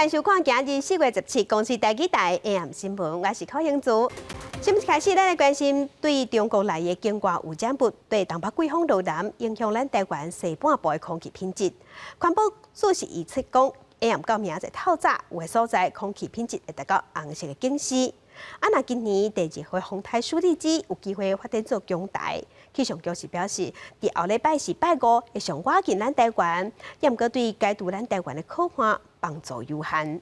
歡迎收看今日4月17公視台語台 AM 新聞，我是柯興珠。新聞開始，咱來關心對中國來的境外污染物對東北季風落南，影響咱台灣西半部的空氣品質。環保署是預測講，下暗到明仔載透早，有的所在空氣品質會達到紅色的警示。啊，若今年第二號風颱舒力基有機會發展做強颱，氣象局是表示，佇後禮拜四、拜五會上倚近咱台灣，毋過對解除咱台灣的苦旱幫助有限。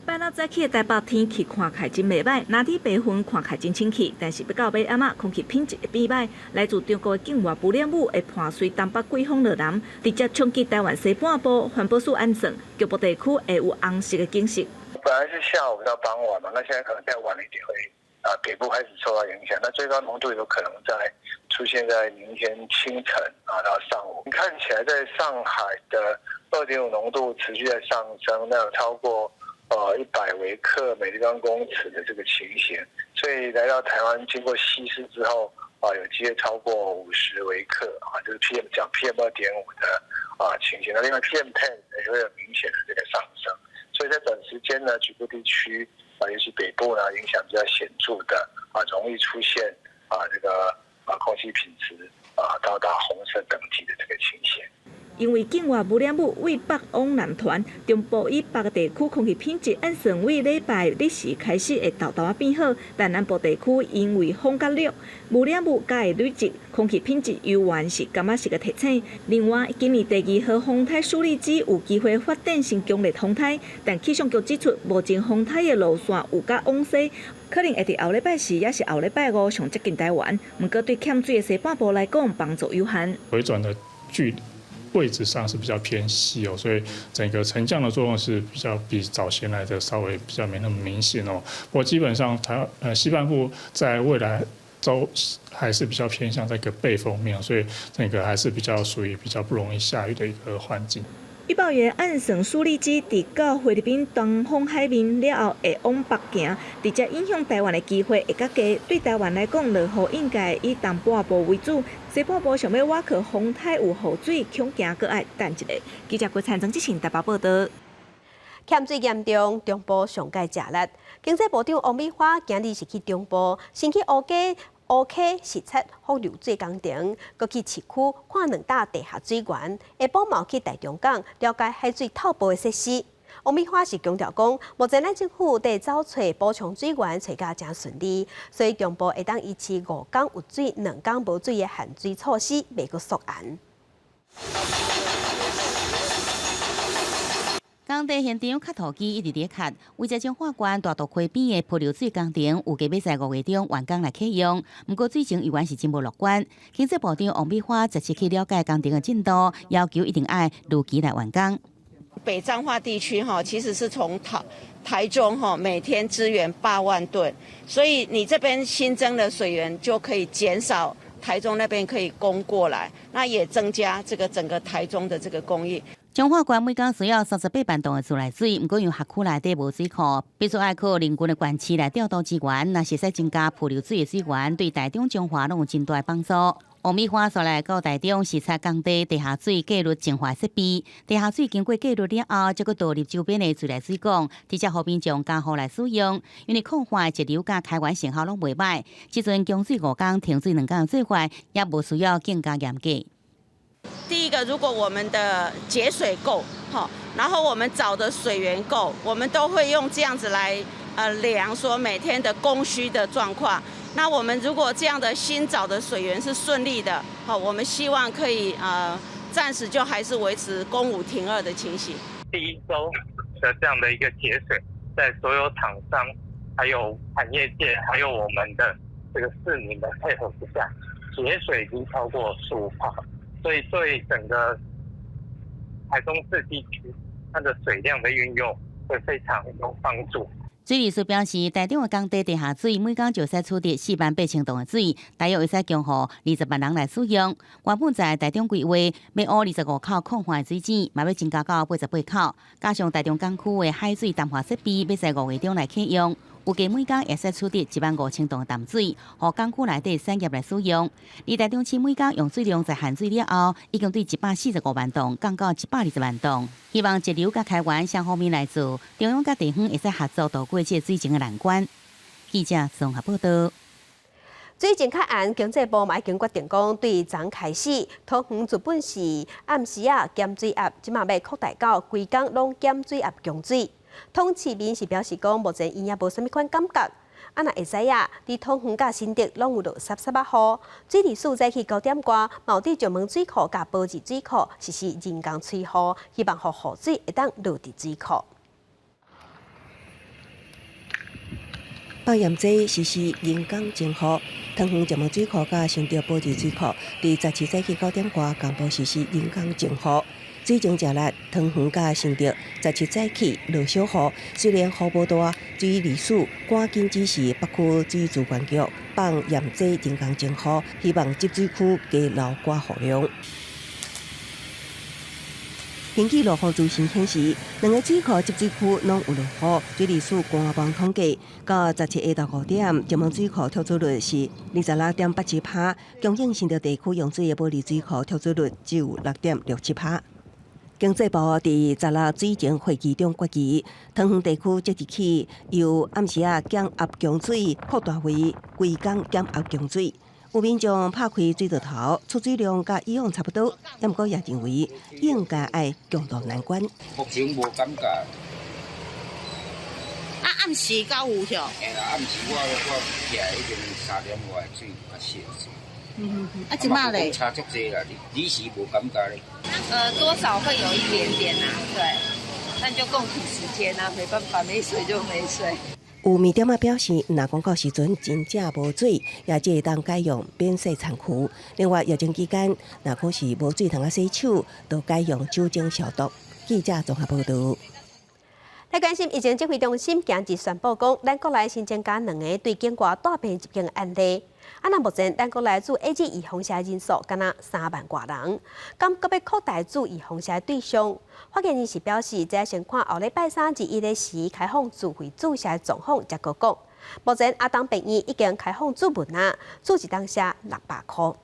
拜六早起的台北天氣看起來真袂䆀，藍天白雲看起來真清氣，但是欲到尾暗仔，空氣品質會變䆀。來自中國的境外污染物會伴隨東北季風落南，直接衝擊台灣西半部。環保署按算，局部地區會有紅色的警示。本來是下午到傍晚嘛，那現在可能再晚一點會啊，北部開始受到影響。那最高濃度有可能在出現在明天清晨啊到上午。看起來在上海的2.5濃度持續在上升，那有超過100微克每立方公尺的這個情形，所以來到台灣經過稀釋之後，啊，有機會超過50微克啊，就是 PM 講 PM 2.5的啊情形。那另外 PM10 也會有明顯的這個上升，所以在短時間呢，局部地區啊，尤其北部呢，影響比較顯著的啊，容易出現啊這個啊空氣品質啊到達紅色等級的這個情形。因為境外污染物對北往南傳，中部以北地區空氣品質按算對禮拜日時開始會沓沓仔變好，但南部地區因為風較弱，污染物較會累積，空氣品質猶原是感覺是個提醒。另外，今年第二號風颱舒力基有機會發展成強烈風颱，但氣象局指出，目前風颱的路線有較往西，可能會佇後禮拜四抑是後禮拜五上接近台灣。毋過對欠水的西半部來講，幫助有限。回轉的距離位置上是比較偏西哦，所以整個沉降的作用是比較比早先來的稍微比較沒那麼明顯哦。不過基本上台西半部在未來都還是比較偏向這個背風面，所以這個還是比較屬於比較不容易下雨的一個環境。預報員按算舒力基佇到菲律賓東方海面了後，會往北行，直接影響台灣的機會會較低。對台灣來講，落雨應該以東半部為主，西半部想欲倚靠風颱有雨水，恐驚閣愛等一下。記者郭燦曾志成台北報道。欠水嚴重，中部上蓋食力。經濟部長王美花今日是去中部，先去烏溪視察復流水工程，閣去市區看兩大地下水源，下晡嘛去台中港了解海水透埔的設施。王美花是強調講，目前咱政府佇走揣補充水源揣甲誠順利，所以中部會當維持五工有水、兩工無水的限水措施，袂閣縮嚴。工地現場磕土機一直佇咧磕，位在彰化縣大肚溪邊的潑流水工程，預計欲在5月中完工來啟用。毋過水情猶原是真無樂觀。經濟部長王美花這次去了解工程的進度，要求一定愛如期來完工。北彰化地區哈，其實是從台中哈每天支援8萬噸，所以你這邊新增的水源就可以減少台中那邊可以供過來，那也增加這個整個台中的這個供應。彰化縣每工需要38萬噸的自來水，毋過因為轄區內底無水庫，必須愛靠鄰近的縣市來調度資源。若是會使增加潑流水的水源，對台中彰化攏有真大的幫助。王美花煞來到台中視察工地地下水過濾淨化設備，地下水經過過濾了後，才閣導入周邊的自來水管，直接予民眾家戶來使用。因為礦化截流佮開源成效攏袂䆀，這陣供水五工停水兩工的做法，也無需要更加嚴格。第一個，如果我們的節水夠，然後我們找的水源夠，我們都會用這樣子來量說每天的供需的狀況。那我們如果這樣的新找的水源是順利的，好，我們希望可以暫時就還是維持供五停二的情形。第一周的這樣的一個節水，在所有廠商、還有產業界、還有我們的這個市民的配合之下，節水已經超過15%。所以對整個台中市地區，它的水量的運用會非常有幫助。水利署表示，台中的工地地下水每工就使取得4萬8千噸的水，大約會使供予20萬人來使用。原本在台中規劃欲挖25口礦化的水井，嘛欲增加到88口，加上台中港區的海水淡化設備欲在5月中來啟用，預計每工會使取得1萬5千噸淡水，予港區內底產業來使用。而台中市每工用水量在限水了後，已經對145萬噸降到120萬噸。希望節流佮開源雙方面來做，中央佮地方會使合作渡過這個水情的難關。記者綜合報道。水情較絚，經濟部嘛已經決定講，對昨開始，桃園原本是暗時仔減水壓，這馬欲擴大到規工攏減水壓供水。通市民是表示講，目前𪜶也無啥物款感覺。啊，若會知影，佇桃園佮新竹攏有落澀澀仔雨。水利署早起9點外，嘛有佇石門水庫佮寶二水庫實施人工催雨，希望予雨水會當落佇水庫。放鹽劑實施人工增雨，桃園石門水庫佮新竹寶二水庫，佇17早起9點外同步實施人工增雨。水情誠力，桃園佮新竹17早起落小雨，雖然雨無大，水利署趕緊指示北區水資源局放鹽劑人工增雨，希望集水區加留寡雨量。根據落雨資訊顯示，兩个水庫集水區攏有落雨。水利署官網統計，到17下晝5點，石門水庫蓄水率是26.87%，供應新竹地區用水的寶二水庫蓄水率只有6.67%。經濟部佇16水情會議中決議，桃園地區即日起由暗時仔減壓供水擴大為規工減壓供水。有民眾拍開水道頭，出水量佮以往差不多，毋過也認為應該愛共渡難關。目前無感覺。啊，暗時敢有效？會啦，暗時我起來已經3點外水較少。啊，這馬咧？差足濟啦，你是無感覺咧？多少會有一點點啦，對，但就共體時艱啊，沒辦法，沒水就沒水。有麵店仔表示，若講到時陣真正無水，也只會當改用免洗餐具。另外，疫情期間，若講是無水通啊洗手，就改用酒精消毒。記者綜合報道。來關心疫情指揮中心今日宣布講，咱國內新增加兩个對境外帶病入境的案例。啊，那目前咱國內注 AZ 預防射人數敢若3萬外人，敢閣欲擴大注預防射對象？發言人是表示，這先看後禮拜三21的時開放自費注射狀況，才閣講。目前阿東病院已經開放注文啊，注一冬射600箍。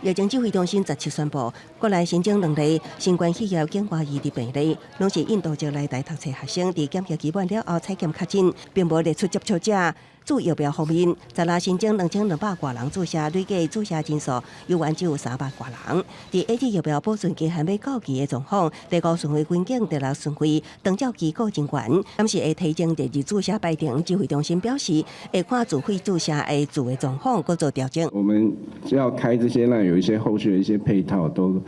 疫情指揮中心17宣布，國內新增兩例新冠肺炎境外移入病例，攏是印度籍來台讀冊學生，佇檢疫期滿了後採檢確診，並無列出接觸者。注疫苗方面，16新增2200外人注射，累計注射人數猶原只有3萬外人。佇 AZ 疫苗保存期限欲到期的狀況，第五順位軍警、第六順位長照機構人員，暫時會提前列入注射排程。指揮中心表示，會看自費注射的注的狀況，閣做調整。我們要開這些，那有一些後續的一些配套都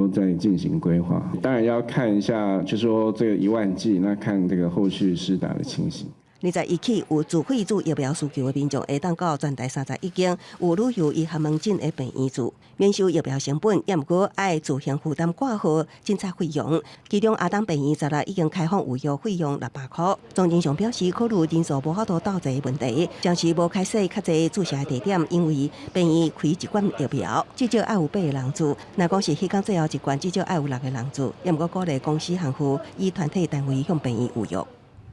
在進行規劃。當然要看一下，就是說這個1萬劑，那看這個後續施打的情形。21起有自費注疫苗需求的民眾，會當到全台31間有旅遊醫學門診的病院注，免收疫苗成本，也毋過愛自行負擔掛號診察費用。其中阿東病院十六已經開放預約費用600箍。莊人祥表示，考慮人數無法度鬥濟的問題，暫時無開設較濟注射地點，因為病院開一管疫苗，至少愛有八個人注。若講是彼工最後一管，至少愛有六個人注。也毋過鼓勵公司行號以團體單位向病院預約。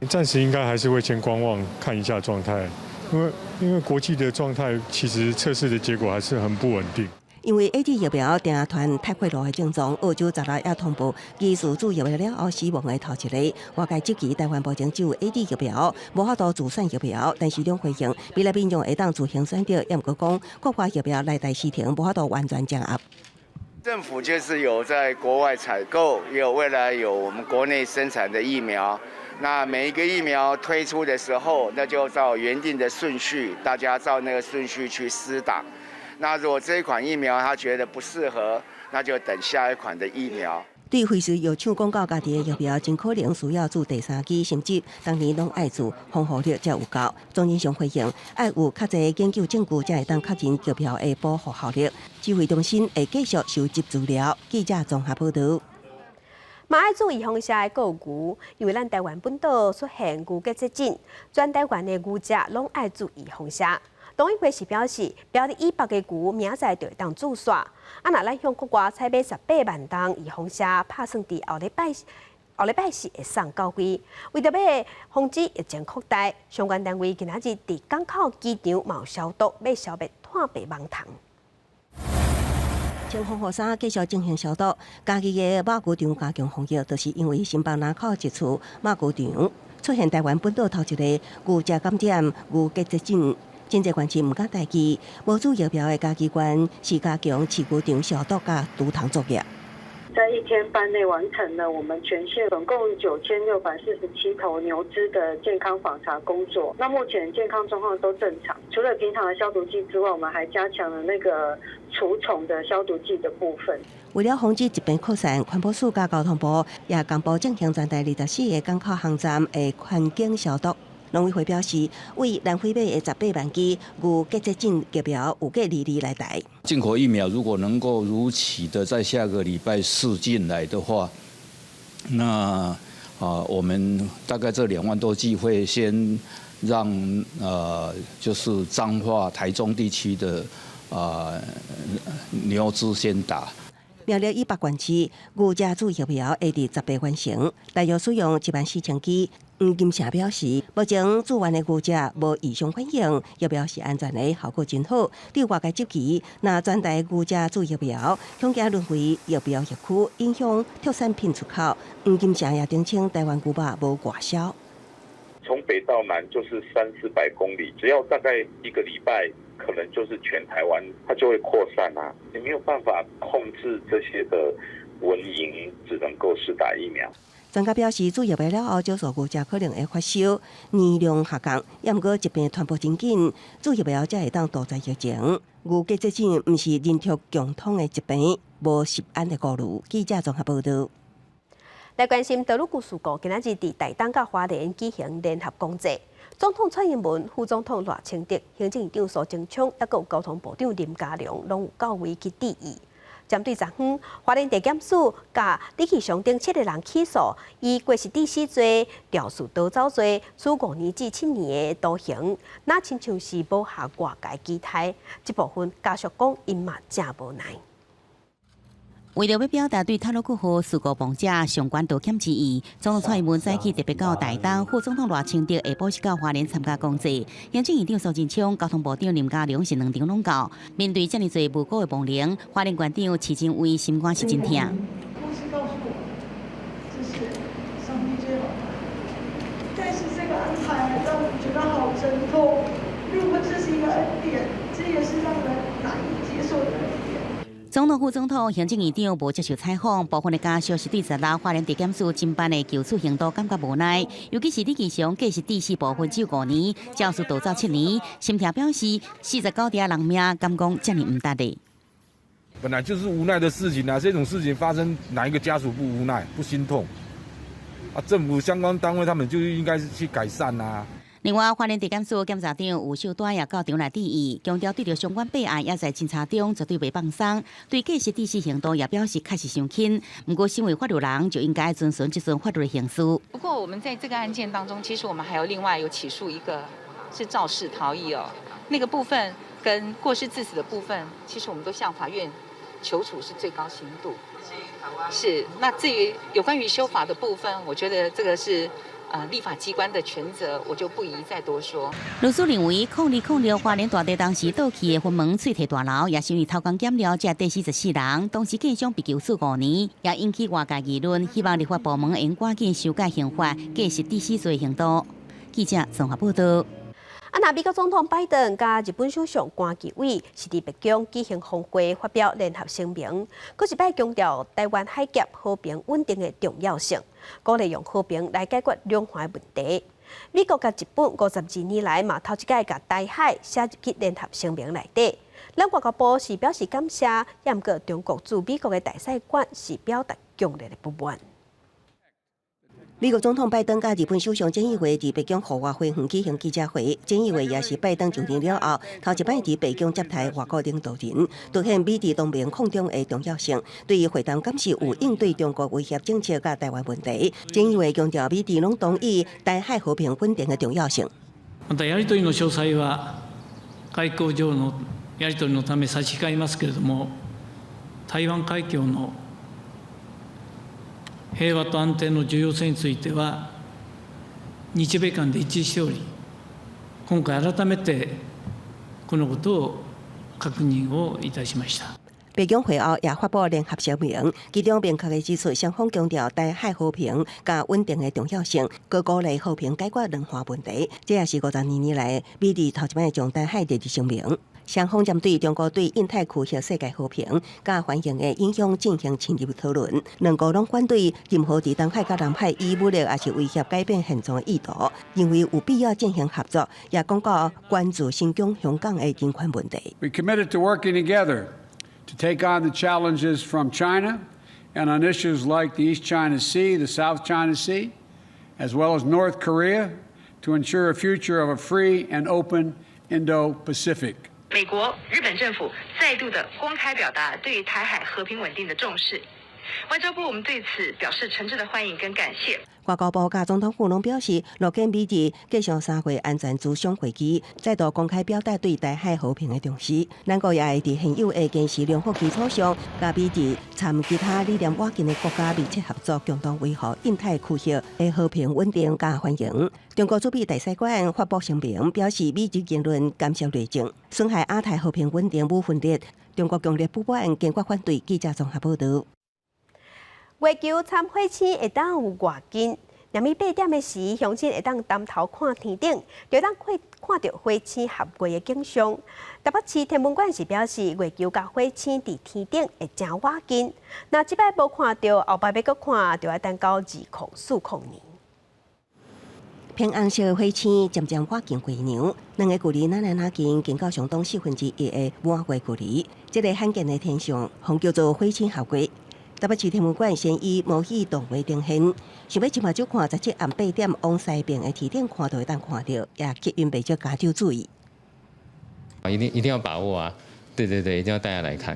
暫時應該還是會先觀望，看一下狀態，因為國際的狀態其實測試的結果還是很不穩定。因為 AZ 疫苗定傳太血路的症狀，澳洲十六也通報疑似注疫苗了後死亡的頭一例。外界質疑台灣目前只有 AZ 疫苗，無法度自選疫苗，但是兩回應未來民眾會當自行選擇，也毋過講國外疫苗來台時程無法度完全掌握。政府就是有在國外採購，也有未來有我們國內生產的疫苗。那每一個疫苗推出的時候，那就照原定的順序，大家照那個順序去施打。那如果這一款疫苗他覺得不適合，那就等下一款的疫苗。對輝瑞藥廠廣告家己的疫苗，真可能需要注第三劑，甚至當年攏愛注防護力才有夠。莊人祥回應，愛有較濟研究證據，才會當確認疫苗的保護效力。指揮中心會繼續收集資料。記者綜合報道。嘛愛注預防射的閣有牛，因為咱台灣本島出現牛結節疹，全台灣的牛隻攏愛注預防射。農委會是表示，苗栗以北的牛明仔載就會當注射。啊，若咱向國外採買18萬筒預防射，拍算佇後禮拜。後禮拜四會送到位。為著欲防止疫情擴大，相關單位今仔日佇港口機場嘛有消毒，欲消滅炭白蠓蟲。穿防護衫繼續進行消毒。嘉義的肉牛場加強防疫，就是因為新北林口一處肉牛場出現台灣本島頭一个牛隻感染牛結節疹，真濟縣市毋敢大意，無注疫苗的嘉義縣是加強飼牛場消毒佮除蟲作業。在一天半內完成了我們全縣總共9647頭牛隻的健康訪查工作。那目前健康狀況都正常，除了平常的消毒劑之外，我們還加強了那個除蟲的消毒劑的部分。為了防止疾病擴散，環保署佮交通部也公布進行全台24個港口航站的環境消毒。農委會表示，為南非買的18萬劑牛結節疹疫苗預計22來台。進口疫苗如果能夠如期的在下個禮拜四進來的話，那啊，我們大概這2萬多劑會先讓就是彰化、台中地區的啊牛隻先打。苗栗以北縣市牛隻注疫苗會佇10月完成，大約使用1萬4千劑。黃金城表示，目前注完的牛隻無異常反應，疫苗是安全的，效果真好。對外界質疑，若全台牛隻注疫苗，恐驚淪為疫苗疫區，影響畜產品出口。黃金城也澄清，台灣牛肉無外銷。從北到南就是三四百公里，只要大概一個禮拜，可能就是全台灣，它就會擴散啊！你沒有辦法控制這些的蚊蠅，只能夠是打疫苗。專家表示，注疫苗了後，少數牛隻可能會發燒、年量下降，也毋過疾病傳播真緊，注疫苗才會當杜絕疫情。牛結節疹毋是人畜共通的疾病，無食安的顧慮。記者綜合報導。來關心多魯固事故，今仔日佇台東佮花蓮舉行聯合公祭。總統蔡英文、副總統賴清德、行政院長蘇貞昌，抑閣有交通部長林佳龍，攏有到位去致意。針對昨昏，花蓮地檢署共李啟祥等七个人起訴，以過失致死罪、肇事逃走罪，處5年至7年的徒刑。若親像是無合外界期待，這部分家屬講𪜶嘛誠無奈。為著欲表達對太魯閣號事故亡者上懸道歉之意，總統蔡英文早起特別到台東，副總統賴清德下晡是到花蓮參加公祭，行政院長蘇貞昌、交通部長林佳龍是兩場攏到。面對遮爾濟無辜的亡靈，花蓮縣長徐榛蔚心肝是真疼。故事告訴我，這是上帝最好的，但是這個安排讓我覺得好沉痛。如果這是一個恩典，這也是讓人難以接受的恩典。總統、副總統、行政院長無接受採訪，部分的家屬是對16花蓮地檢署偵辦的救助行動感覺無奈，尤其是李義祥過失致死部分只有5年，肇事逃走7年，心痛表示49條人命，敢講遮爾毋值得。本來就是無奈的事情啊，這種事情發生，哪一個家屬不無奈、不心痛？啊，政府相關單位他們就應該去改善啊。另外，花蓮地檢署檢察長吳秀丹也到場來致意，強調對著相關弊案猶在偵查中，絕對袂放鬆。對過失致死刑度也表示確實傷輕。毋過，身為法律人就應該遵循這陣法律的程序。不過，我們在這個案件當中，其實我們還有另外有起訴一個是肇事逃逸哦，那個部分跟過失致死的部分，其實我們都向法院求處是最高刑度。是，那至於有關於修法的部分，我覺得這個是立法機關的權責，我就不宜再多說。律師認為，0206花蓮大地當時倒去的雲門翠提大樓，也是因為偷工減料，才硩死14人，當時建商被求處5年，也引起外界議論，希望立法部門應趕緊修改刑法，過失致死罪刑度。記者綜合報導。啊，若美國總統拜登佮日本首相關基偉是佇白宮舉行峰會，發表聯合聲明，閣一擺強調臺灣海峽和平穩定的重要性，鼓勵用和平來解決兩岸問題。美國佮日本52年來嘛頭一擺共台海寫入去聯合聲明內底。咱外交部是表示感謝，也毋過中國駐美國的大使館是表達強烈的不滿。美國總統拜登佮日本首相菅義偉佇白宮戶外花園舉行記者會，菅義偉也是拜登就任了後頭一擺佇白宮接待外國領導人，凸顯美日同盟擴張的重要性。對於會談敢是有應對中國威脅政策佮臺灣問題，菅義偉強調美日攏同意台海和平穩定的重要性。またやり取りの詳細は外交上のやり取りのため差し控えますけれども、台灣海峡の平和と安定の重要性については日米間で一致しており、今回改めてこのことを確認をいたしました。白宮會後也發布聯合聲明，其中明確的指出，雙方強調台海和平佮穩定的重要性，閣鼓勵和平解決兩岸問題。這也是52年來美日頭一擺將台海列入聲明。雙方針對中國對印太區域世界和平佮繁榮的影響進行深入討論。兩國攏反對任何佇東海佮南海以武力抑是威脅改變現狀的意圖，認為有必要進行合作，也講到關注新疆、香港的人權問題。 We committed to working together to take on the challenges from China and on issues like the East China Sea, the South China Sea, as well as North Korea, to ensure a future of a free and open Indo-Pacific. 美國、日本政府再度的公開表達對台海和平穩定的重視。外交部，我們對此表示誠摯的歡迎跟感謝。外交部佮總統府攏表示，樂見美日繼續3月安全諮商會議，再度公開表達對台海和平的重視。兩國也會佇現有的堅實良好基礎上，佮美日參其他理念倚近的國家密切合作，共同維護印太區域的和平穩定佮繁榮。中國駐美大使館發布聲明，表示美日言論干涉內政，損害亞太和平穩定與分裂。中國強烈不滿，堅決反對。記者綜合報道。月球參火星會當有偌近？暗暝8點的時，鄉親會當擔頭看天頂，就當看看著火星合月的景象。台北市天文館是表示，月球佮火星佇天頂會誠倚近。若這擺無看著，後擺欲閣看，就愛等到2040年。偏紅色的火星漸漸倚近月娘，兩个距離若來若近，近到相當1/4的滿月距離。這个罕見的天象，予叫做火星合月。台北市天文館先以模擬動畫呈現，想欲踮目睭看17暗8點往西邊的天頂看，就會當看著，也吸引袂少家長注意。一定一定要把握啊！對對對，一定要帶他來看。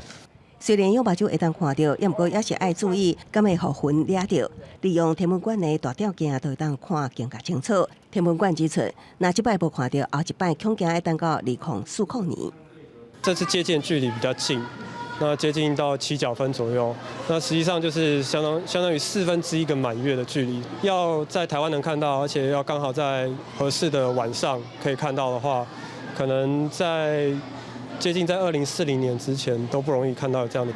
雖然用目睭會當看著，也毋過也是愛注意，敢會予雲掠著。利用天文館的大吊鏡，就會當看更加清楚。天文館指出，若這擺無看著，後一擺恐驚愛等到2040年。這次接近距離比較近。那接近到七角分左右，那實際上就是相當於1/4個滿月的距離。要在台灣能看到，而且要剛好在合適的晚上可以看到的話，可能在接近在2040年之前都不容易看到這樣的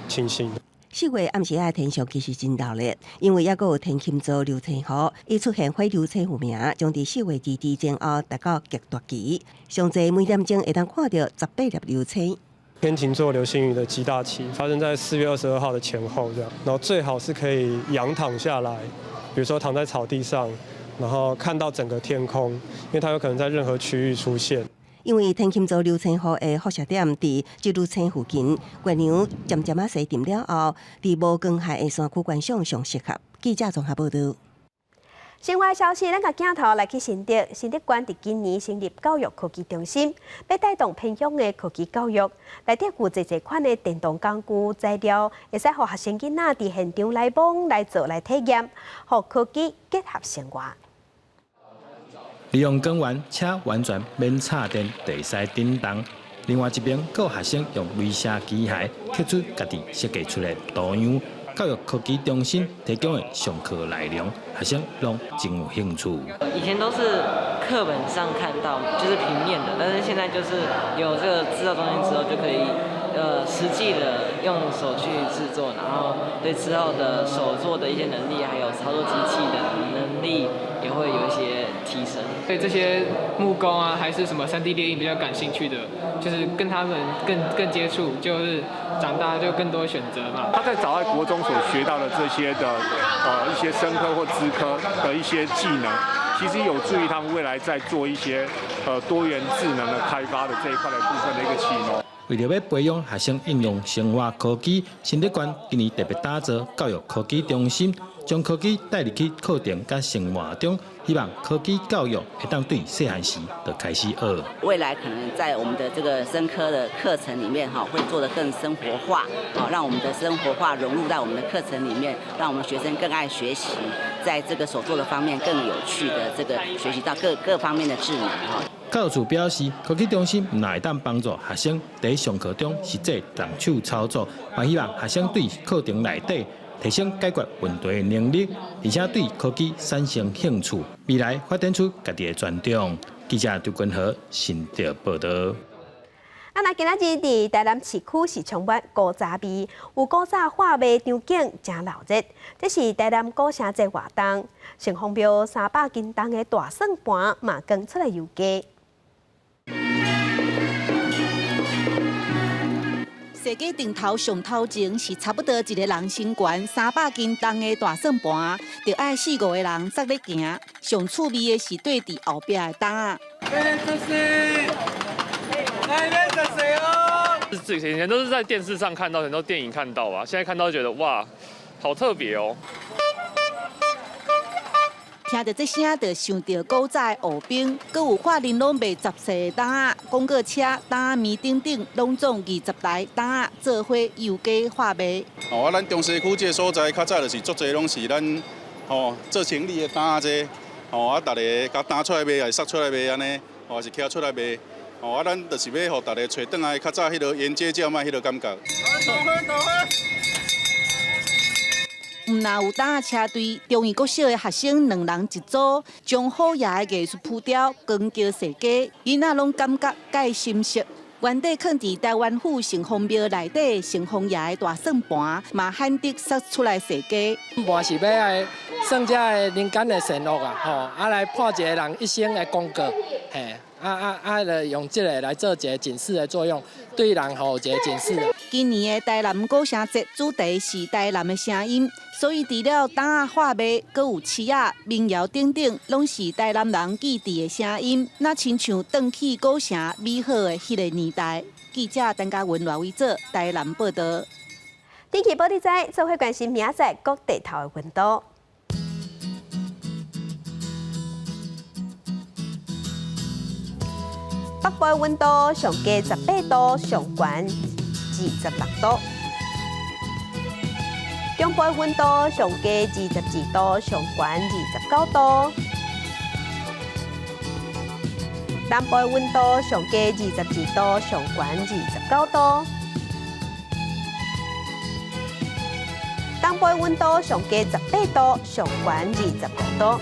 情形。 4月暗時仔天象其實真熱鬧，因為猶閣有天琴座流星雨，以出現火流星有名，將佇4月22前後達到極大期，上濟每點鐘會當看著18粒流星。天琴座流星雨的極大期發生在4月22號的前後，這樣，然後最好是可以仰躺下來，比如說躺在草地上，然後看到整個天空，因為它有可能在任何區域出現。因為天琴座流星雨的輻射點佇這粒星附近，月娘漸漸仔西沉了後，佇無光害的山區觀賞上適合。記者綜合報道。新聞消息，咱共鏡頭來去新竹，新竹縣佇今年成立教育科技中心，欲帶動偏鄉的科技教育。內底有濟濟款的電動工具材料，會使予學生囡仔佇現場來摸、來做、來體驗，予科技結合生活。利用光源，車完全免插電，就會使振動。另外一邊，閣有學生用雷射機械刻出家己設計出來圖樣。教育科技中心提供的上課內容，學生攏真有興趣。以前都是課本上看到，就是平面的，但是現在就是有這個製造中心之後，就可以實際的用手去製作，然後對之後的手作的一些能力，還有操作機器的能力，也會有一些提升。對這些木工啊，還是什麼3D 列印比較感興趣的，就是跟他們更接觸，就是長大就更多選擇嘛。他在早在國中所學到的這些的一些生科或資科的一些技能，其實有助於他們未來在做一些多元智能的開發的這一塊的部分的一個啟蒙。為著欲培養學生應用生活科技，新竹縣今年特別打造教育科技中心，將科技帶入去課程佮生活中，希望科技教育會當對細漢時就開始學。未來可能在我們的這個生科的課程裡面，哈，會做得更生活化，好，讓我們的生活化融入到我們的課程裡面，讓我們學生更愛學習，在這個手作的方面更有趣的這個學習到各各方面的智能，哈。教育處表示，科技中心毋但會當幫助學生佇上課中實際動手操作，嘛希望學生對課程內底提提升解決問題的能力，而且對科技產生興趣，未來發展出家己的專長。記者張君和新竹報道。啊，那今仔日佇台南市區是充滿古早味，有古早畫賣場景誠鬧熱。這是台南古城節活動，城隍廟300斤重的大算盤嘛，扛出來遊街。踅街頂頭上頭前是差不多一個人身懸300斤重的大算盤，著愛四五個人紮咧行。上趣味的是綴佇後壁的擔仔。以前都是在電視上看到，很多電影看到啊，現在看到覺得哇，好特別哦。聽著這聲，就想著古早的湖兵，閣有發玲瑯賣雜細的擔仔、廣告車、擔仔麵等等，攏總20台擔仔做伙遊街販賣。哦，啊，咱中西區這個所在，較早就是足濟攏是咱吼做生理的擔仔這，吼啊，逐个共擔出來賣，還是殺出來賣按呢，吼，還是徛出來賣。哦，啊，咱就是欲予逐个揣轉來較早彼个沿街叫賣彼个感覺。毋若有擔仔車隊，中義國小的學生兩人一組，將虎爺的藝術浮雕扛轎踅街，囡仔攏感覺蓋心適。原底囥佇台灣府城隍廟內底城隍爺的大算盤，嘛罕得殺出來踅街。盤是欲來算這个人間的善惡啊，吼，啊來判一個人一生的功過，嘿。就用這個來做一個警示的作用，對人吼有一個警示。今年的台南古城節主題是台南的聲音，所以除了擔仔販賣，閣有市仔、民謠等等，攏是台南人記佇的聲音，若親像轉去古城美好的彼個年代。記者陳嘉文、賴偉哲台南報道。天氣報你知，做伙關心明仔載各地頭的溫度。北部的溫度上低18度，上懸26度；中部的溫度上低22度，上懸29度；南部的溫度上低22度，上懸29度；東部的溫度上低18度，上懸25度。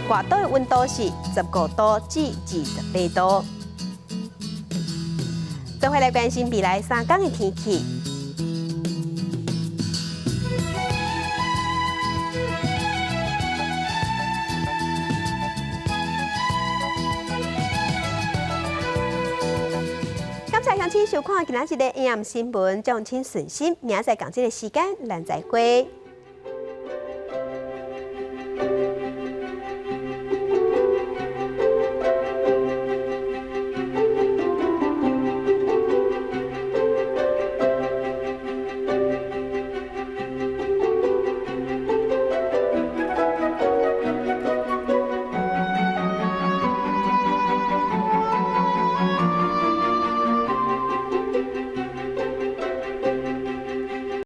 外島的溫度是15度至28度。做伙來關心未來3天的天氣。感謝鄉親收看今仔日的 AM 新聞，眾請順心，明仔載仝這个時間，咱再會。